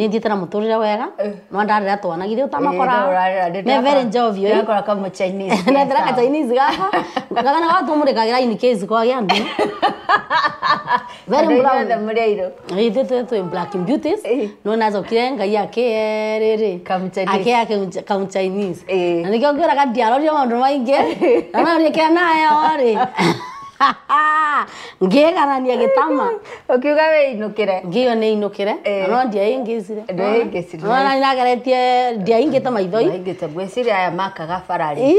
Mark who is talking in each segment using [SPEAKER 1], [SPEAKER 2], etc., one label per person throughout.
[SPEAKER 1] Nĩ thiĩte na mũtũrĩre wega no ndarĩra twana githĩ ũtamakora nĩ very jovial.
[SPEAKER 2] Ndakora kama Chinese.
[SPEAKER 1] Na ndĩra ka Chinese gaka gakana gatũmũrĩkagĩra in case kwagĩa andũ. Very brown. Ithuĩ twĩ black beauties no nacokire Ngai akĩe rĩrĩ akĩe kamu Chinese na nĩkĩo ngwĩraga ndiarorire maũndũ maingĩ na no rĩkĩra nayo rĩ ngĩganania gĩtama
[SPEAKER 2] ũkiuga wĩinũkĩre
[SPEAKER 1] ngĩyo nĩ inũkĩre na no ndiaingĩcire
[SPEAKER 2] ndwaingĩcire
[SPEAKER 1] no na nageretie ndiaingĩte maithoi
[SPEAKER 2] maingĩte ngwĩciria aya makaga bararĩ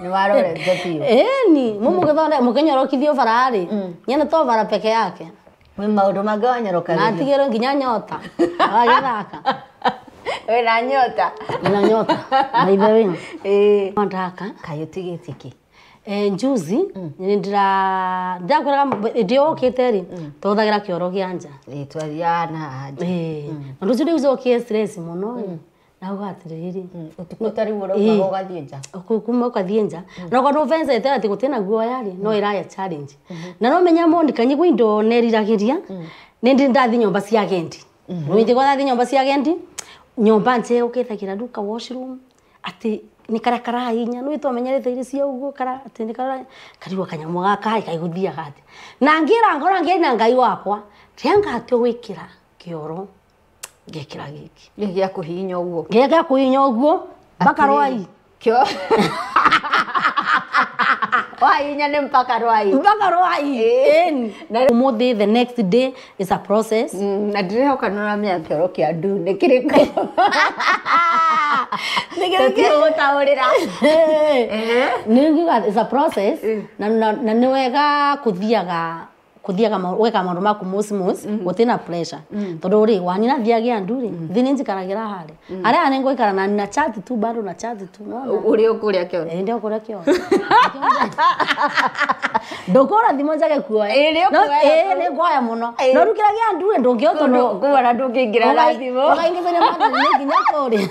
[SPEAKER 2] nĩ warorete biũ
[SPEAKER 1] ĩni mũmũgĩthonde mũkĩnyorokithio bararĩ nyene to bara peke yake
[SPEAKER 2] mwĩ maũndũ mangĩ wanyorokagĩrio
[SPEAKER 1] na atigĩrwo nginya nyota agĩthaka
[SPEAKER 2] wĩna nyota
[SPEAKER 1] wĩna nyota by the way ndaka
[SPEAKER 2] kaĩ ũtigĩtie kĩ
[SPEAKER 1] Njuzi ndira ndakwĩraga ndiokĩte rĩ tũhũthagĩra kĩoro kĩa nja
[SPEAKER 2] twathiaga na haha nja
[SPEAKER 1] ũndũ ũcio nĩũcokie stress mũno na uga atĩrĩrĩ
[SPEAKER 2] ũtukũ ta rĩu ũraumaga ũgathiĩ nja
[SPEAKER 1] kuma ũgathiĩ nja na okorwo nĩũbencete atĩ gũtirĩ na guoya rĩ no ĩraya challenge na no menya Monica nyigua indo neriragĩria nĩ ndĩ ndathiĩ nyũmba cia agendi nĩ ndathiĩ nyũmba cia agendi nyũmba njega ũkethagĩra duka washroom atĩ nĩ karia karahinya nĩ twamenyerete irio cia ũguo kara atĩ nĩ kara karigwo kanyamũ gaka kaigũthiaga atĩ na ngĩra ngoro ngĩra na Ngai wakwa ndiangatio gwĩkĩra kĩoro ngĩkĩra gĩkĩ
[SPEAKER 2] gĩkĩ gĩa kũhihinya ũguo
[SPEAKER 1] gĩkĩ gĩa kũhihinya ũguo mpaka rwai
[SPEAKER 2] kĩo wahihinya nĩ mpaka rwai
[SPEAKER 1] mpaka rwai ĩni ũmũthĩ the next day is a process
[SPEAKER 2] na ndĩrehoka nĩ ũramenya kĩoro kĩa ndu nĩ kĩrĩkũ nĩgũtaũrĩra
[SPEAKER 1] nĩ is a process na nĩ wega kũthiaga kũthiaga weka maũndũ maku mos gũtirĩ na pressure tondũ rĩ wanina thiage andũ rĩ thĩ nĩ njikaragĩra harĩa harĩa nĩ ngũikara na na chat tu bado na chat tu
[SPEAKER 2] ũrĩ ũkũrĩa kĩoro
[SPEAKER 1] ndĩ ũkũrĩa kĩoro ndũkũra thimũ njage kuoya nĩ nguoya mũno no rukĩragia andũ rĩ ndũngĩhota
[SPEAKER 2] nguona ndũngĩingĩra na thimũ
[SPEAKER 1] ũkaingĩcania maathani nĩ nginya kũrĩa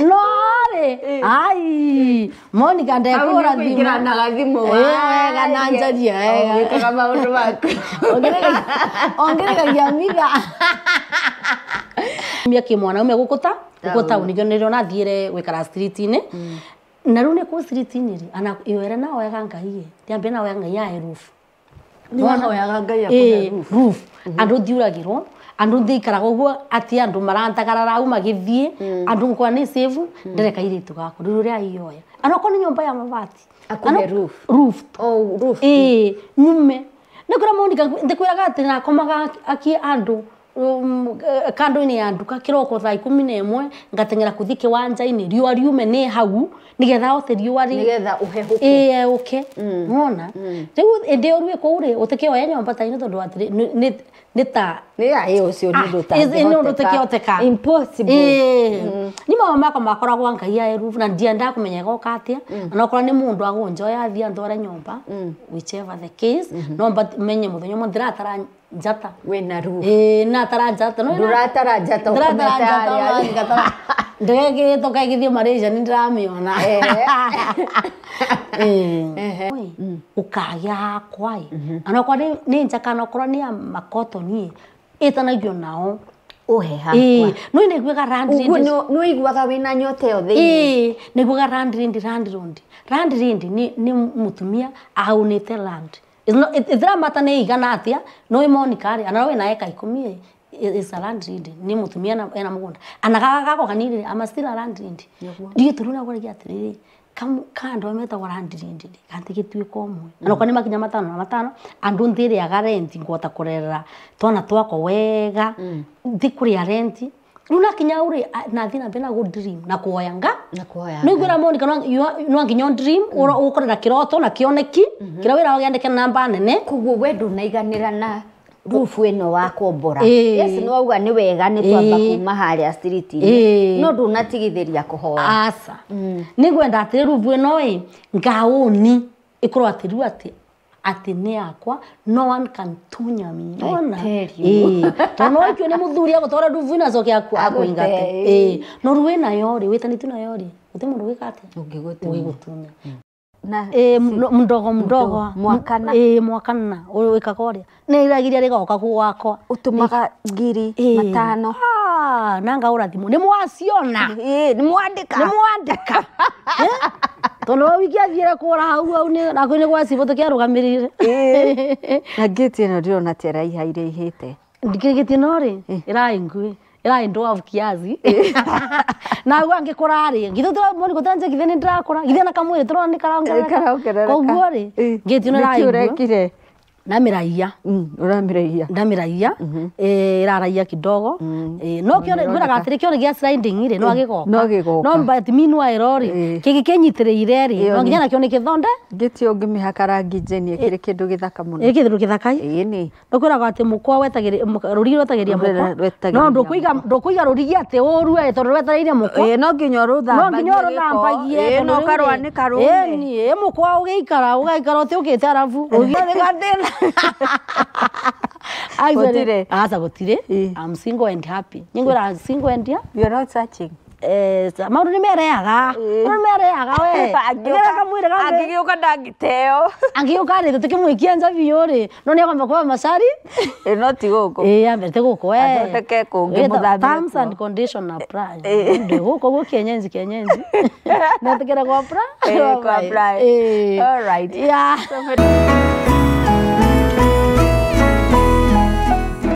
[SPEAKER 1] no rĩ ai Monica ndekũra thimũ
[SPEAKER 2] na gathimũ
[SPEAKER 1] wega na njaria wega
[SPEAKER 2] wĩkaga maũndũ maku
[SPEAKER 1] ongerekagia mitha mia kĩmwanaume gũkũ ta gũkũ taũni nĩkĩo nĩrĩo nathiĩre gwĩkara street-inĩ na rĩu nĩ kũ street-inĩ rĩ ana iwere nahoyaga Ngai ĩ ndĩambia nahoyaga Ngai ahe roof
[SPEAKER 2] nĩ wahoyaga Ngai akũhe roof
[SPEAKER 1] roof andũ ndiuragĩrwo andũ ndĩikaraga ũguo atĩ andũ marantagarara au magĩthiĩ andũ ngwa nĩ safe ndĩreka airĩtu gakwa rĩu rĩrĩa aioya anokorwo nĩ nyũmba ya mabati
[SPEAKER 2] akũhe roof
[SPEAKER 1] roof
[SPEAKER 2] oh roof
[SPEAKER 1] nyume nĩ kũrĩa Monica ndĩkwĩraga atĩ nakomaga aki andũ kando-inĩ ya nduka kĩroko thaa 11 ngateng'era kũthiĩ kĩwanja-inĩ riũa riume nĩ hau nĩgetha hote riũa rĩ
[SPEAKER 2] nĩgetha ũhehũke
[SPEAKER 1] ũke nĩwona rĩu ĩndĩ ĩyo rĩ kũu rĩ ũtĩkĩoya nyũmba ta ĩno tondũ atĩrĩ nĩ ta
[SPEAKER 2] nĩ ũcio nĩ ũndũ
[SPEAKER 1] ũtangĩhoteka ũtĩkĩhoteka
[SPEAKER 2] impossible
[SPEAKER 1] nĩ maũndũ makwa makoragwo Ngai ahe roof na ndiendaga kũmenya goka atĩa ona okorwo nĩ mũndũ agũnjoya athiĩ antware nyũmba whichever the case no menye mũthenya ũmwe ndĩratara njata
[SPEAKER 2] wĩna roof
[SPEAKER 1] natara njata
[SPEAKER 2] ndũratara njata
[SPEAKER 1] ndĩratara njata ndege ĩgĩtũka ĩgĩthiĩ Malaysia nĩ ndĩramĩona ũkagĩa hakwa ĩ onokorwo nĩ nja kana okorwo nĩ ya makotoni ĩtanagio nao
[SPEAKER 2] ũhe hakwa
[SPEAKER 1] no nĩguaga landlady
[SPEAKER 2] ũguo nĩ ũiguaga wĩna nyota ĩyo thĩinĩ
[SPEAKER 1] nĩguaga landlady landlord landlady nĩ mũtumia aunĩte land ĩthiramata nĩ igana atĩa no Monica rĩ ana wĩna eka 10 is a landlady nĩ mũtumia ena mũgũnda ana gaka gakwa kanini ama still a landlady ndiĩ tũrũ na gwaragia atĩrĩrĩ kando arĩa metagwo landlady gantigĩtuĩka ũmwe onokorwo nĩ makinya matano na matano andũ nthĩrĩaga renti ngũhota kũrerera twana twakwa wega ndikũrĩa renti rĩu nakinya hau rĩ nathiĩ na mbere na gũ dream na kũhoya nga nĩ ngwĩra Monica no nginya dream ũkorera kĩroto na kĩoneki kĩrĩa wĩra ũgĩandĩke na namba nene
[SPEAKER 2] koguo we ndũnaiganĩra na rufu ĩno wakombora yes nĩ wauga nĩ wega nĩ twamba kuma harĩa street-inĩ no ndũnatigithĩria kũhoya
[SPEAKER 1] aca nĩ ngwenda atĩrĩ rufu ĩno ĩ ngaũni ĩkorwo atĩ rĩu atĩ atĩ nĩ yakwa no one can tunya me nona tondũ no aikio nĩ mũthuri agũtwara rufu-inĩ acoke akũingate no rĩu wĩnayo rĩ wĩtanĩtio nayo rĩ gũtirĩ mũndũ gwĩka atĩa ũngĩgũtunya.
[SPEAKER 2] Na
[SPEAKER 1] Mdogo mdogo.
[SPEAKER 2] Mwakana.
[SPEAKER 1] Mwakana wikaga ũrĩa nĩ iragiria rĩgoka gwakwa.
[SPEAKER 2] Ũtũmaga ngiri 5.
[SPEAKER 1] Nanga ũrathimwo nĩ mwaciona.
[SPEAKER 2] Nĩ mwandĩka.
[SPEAKER 1] Nĩ mwandĩka. Tondũ wa wiki athiĩre kũra hau hau nakuo nĩ gwa cibũ tũkĩarũgamĩrĩire.
[SPEAKER 2] Na ngĩti ĩno ndĩrona ta ĩraihairaihĩte.
[SPEAKER 1] Ngĩti ĩno rĩ ĩraĩ nguĩ ĩraĩ ndwavu kiasi. Naguo angĩkũra rĩ githĩ tũramoni gũtanja githĩ nĩ ndĩrakũra githĩ na kamwĩrĩ tũrona nĩ karongerereka. Koguo rĩ ngĩti ĩno ĩraĩ nguĩ. Namĩraia.
[SPEAKER 2] Ũramĩraia.
[SPEAKER 1] Ndamĩraia ĩraraia kidogo. No kĩone ngwĩraga atĩrĩ kĩone gĩa sliding rĩ no gĩgoka.
[SPEAKER 2] No gĩgoka.
[SPEAKER 1] No but meanwhile rĩ kĩngĩ kĩnyitĩrĩire rĩ no nginya nakĩo nĩ kĩthonde.
[SPEAKER 2] Ngĩti ũngĩmĩhaka rangi njeni ĩkĩrĩ kĩndũ gĩthaka mũno.
[SPEAKER 1] Ĩ kĩndũ gĩthaka.
[SPEAKER 2] Ĩĩ nĩ.
[SPEAKER 1] No kwĩraga atĩ mũkwa wetagĩrĩria rũrigi rwetagĩrĩria mũkwa. No ndũkũiga rũrigi atĩ ũru tondũ rwetereire mũkwa.
[SPEAKER 2] Ĩĩ no nginya ũrũthambagie.
[SPEAKER 1] No nginya ũrũthambagie.
[SPEAKER 2] No karwanĩka rũme.
[SPEAKER 1] Ĩĩ mũkwa ũgĩikara ũgaikara ũtĩũkĩte arabu. Rũrigi rĩgathĩna.
[SPEAKER 2] Gũtirĩ.
[SPEAKER 1] Aca gũtirĩ. I'm single and happy. Nyingwĩra single and happy.
[SPEAKER 2] You're not searching.
[SPEAKER 1] Maũndũ nĩ merehaga. Maũndũ nĩ merehaga we.
[SPEAKER 2] Angĩgĩũka ndangĩteo.
[SPEAKER 1] Angĩgĩũka rĩ tũkĩmũikia nja biũ rĩ no nĩ akwamba kuoya macari.
[SPEAKER 2] No ti gũkũ.
[SPEAKER 1] Ambe ti gũkũ we.
[SPEAKER 2] Athondeke kũngĩ mũthamĩre.
[SPEAKER 1] Terms and condition apply. Ndĩ gũkũ guo kienyenji kienyenji. Netĩkĩra gwa apply.
[SPEAKER 2] Kwa apply. All right.
[SPEAKER 1] Yeah.